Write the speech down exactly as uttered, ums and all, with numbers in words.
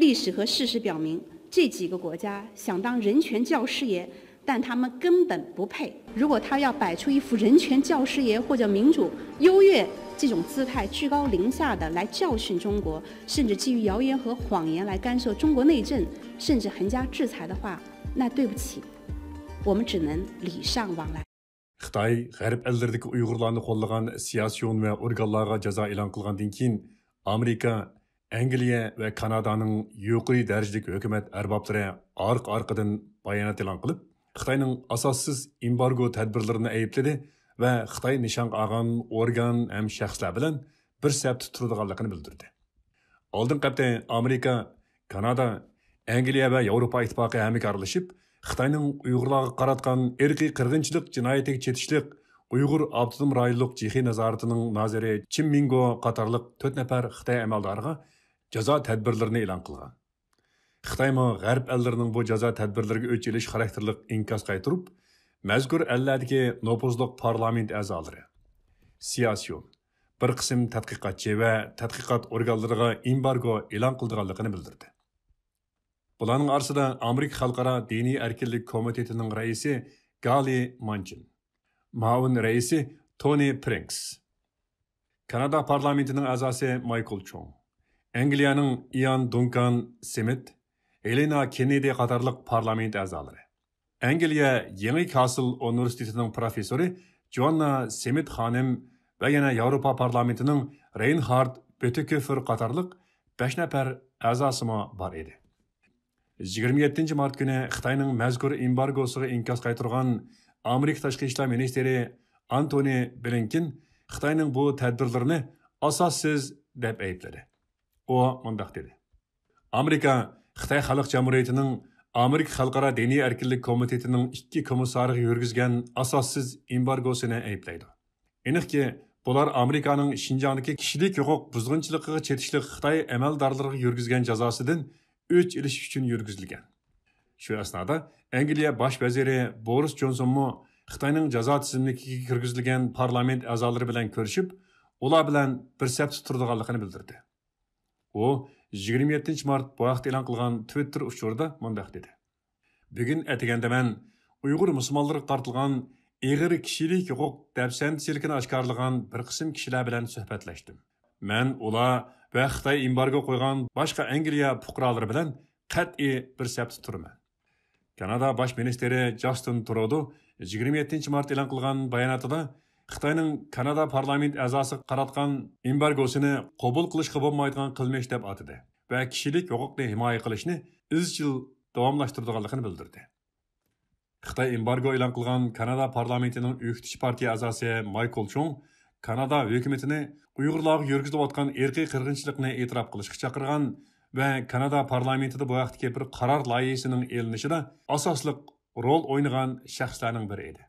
历史和事实表明，这几个国家想当人权教师爷，但他们根本不配。如果他要摆出一副人权教师爷或者民主优越这种姿态，居高临下的来教训中国，甚至基于谣言和谎言来干涉中国内政，甚至横加制裁的话，那对不起，我们只能礼尚往来。 خىتاي غەرب ئەللىرىدىكى ئۇيغۇرلارنى قوللىغان سياسيون ۋە ئورگانلارغا جازا ئېلان قىلغاندىن كېيىن، ئامېرىكا، ئەنگلىيە ۋە كانادانىڭ يۇقىرى دەرىجىلىك ھۆكۈمەت ئەربابلىرى ئارقا-ئارقىدىن بايانات ئېلان قىلىپ، خىتاينىڭ ئاساسسىز ئېمبارگو تەدبىرلىرىنى ئەيىبلىدى ۋە خىتاي نىشانغا ئالغان ئورگان ھەم شەخسلەر بىلەن بىر سەپتە تۇرىدىغانلىقىنى بىلدۈردى. ئالدىنقى ھەپتە ئامېرىكا، كانادا، ئەنگلىيە ۋە ياۋروپا ئىتتىپاقى ھەمكارلىشىپ، خىتاينىڭ ئۇيغۇرلارغا قاراتقان ئىرقىي قىرغىنچىلىق جىنايىتىگە چېتىشلىق ئۇيغۇر ئاپتونوم رايونلۇق جىخې نازارىتىنىڭ نازىرى چىن مىڭگو قاتارلىق تۆت نەپەر خىتاي ئەمەلدارىغا جازا تەدبىرلىرىنى ئېلان قىلغان. خىتايمۇ غەرب ئەللىرىنىڭ بۇ جازا تەدبىرلىرىگە ئۆچ ئېلىش خاراكتېرلىك ئىنكاس قايتۇرۇپ، مەزكۇر ئەللەردىكى نوپۇزلۇق پارلامېنت ئەزالىرى، سياسيون، بىر قىسىم تەتقىقاتچى ۋە تەتقىقات ئورگانلىرىغا ئېمبارگو ئېلان قىلىدىغانلىقىنى بىلدۈردى. بۇلارنىڭ ئارىسىدا ئامېرىكا خەلقئارا دىنىي ئەركىنلىك كومىتېتىنىڭ رەئىسى گالى مانچىن، مۇئاۋىن رەئىسى تونى پرېنكس، كانادا پارلامېنتىنىڭ ئەزاسى مايكل چوڭ، ئەنگلىيەنىڭ ئىيان دۇنكان سمىت، ھېلېنا كېننېدى قاتارلىق پارلامېنت ئەزالىرى، ئەنگلىيە يېڭى كاسل ئۇنىۋېرسىتېتىنىڭ پروفېسسورى جوئاننا سمىت خانىم ۋە يەنە ياۋروپا پارلامېنتىنىڭ رەينھارد بۆتىكوفېر قاتارلىق بەش نەپەر ئەزاسىمۇ بار ئىدى. يىگىرمە يەتتىنچى مارت كۈنى خىتاينىڭ مەزكۇر ئېمبارگوسىغا ئىنكاس قايتۇرغان ئامېرىكا تاشقى ئىشلار مىنىستىرى ئانتونى بلىنكېن خىتاينىڭ بۇ تەدبىرلىرىنى ئاساسسىز دەپ ئەيىبلىدى. ئۇ مۇنداق دېدى: ئامېرىكا خىتاي خەلق جۇمھۇرىيىتىنىڭ ئامېرىكا خەلقئارا دىنىي ئەركىنلىك كومىتېتىنىڭ ئىككى كومىسسارىغا يۈرگۈزگەن ئاساسسىز ئېمبارگوسىنى ئەيىبلەيدۇ. ئېنىقكى، بۇلار ئامېرىكانىڭ شىنجاڭدىكى كىشىلىك ھوقۇق بۇزغۇنچىلىقىغا چېتىشلىق خىتاي ئەمەلدارلىرىغا يۈرگۈزگەن جازاسىدىن ئۆچ ئېلىش ئۈچۈن يۈرگۈزۈلگەن. شۇ ئەسنادا ئەنگلىيە باش ۋەزىرى بورىس جونسونمۇ خىتاينىڭ جازا تىزىملىكىگە كىرگۈزۈلگەن پارلامېنت ئەزالىرى بىلەن كۆرۈشۈپ، ئۇلار بىلەن بىر سەپتە تۇرىدىغانلىقىنى بىلدۈردى. ئۇ يىگىرمە يەتتىنچى مارت بۇ ھەقتە ئېلان قىلغان تىۋىتتېر ئۇچۇرىدا مۇنداق دېدى: بۈگۈن ئەتىگەندە مەن ئۇيغۇر مۇسۇلمانلىرىغا قارىتىلغان ئېغىر كىشىلىك ھوقۇق دەپسەندىچىلىكىنى ئاشكارىلىغان بىر قىسىم كىشىلەر بىلەن سۆھبەتلەشتىم. مەن ئۇلار ۋە خىتاي ئېمبارگو قويغان باشقا ئەنگلىيە پۇقرالىرى بىلەن قەتئىي بىر سەپتە تۇرىمەن. كانادا باش مىنىستىرى جاستىن ترۇدو يىگىرمە يەتتىنچى مارت ئېلان قىلغان باياناتىدا خىتاينىڭ كانادا پارلامېنت ئەزاسىغا قاراتقان ئېمبارگوسىنى قوبۇل قىلىشقا بولمايدىغان قىلمىش دەپ ئاتىدى ۋە كىشىلىك ھوقۇقنى ھىمايە قىلىشنى ئىزچىل داۋاملاشتۇرىدىغانلىقىنى بىلدۈردى. خىتاي ئېمبارگو ئېلان قىلغان كانادا پارلامېنتىنىڭ ئۆكتىچى پارتىيە ئەزاسى مايكل چوڭ كانادا ھۆكۈمىتىنى ئۇيغۇرلارغا يۈرگۈزۈلۈۋاتقان ئىرقىي قىرغىنچىلىقنى ئېتىراپ قىلىشقا چاقىرغان ۋە كانادا پارلامېنتىدا بۇ ھەقتىكى بىر قارار لايىھىسىنىڭ ئېلىنىشىدا ئاساسلىق رول ئوينىغان شەخسلەرنىڭ بىرى ئىدى.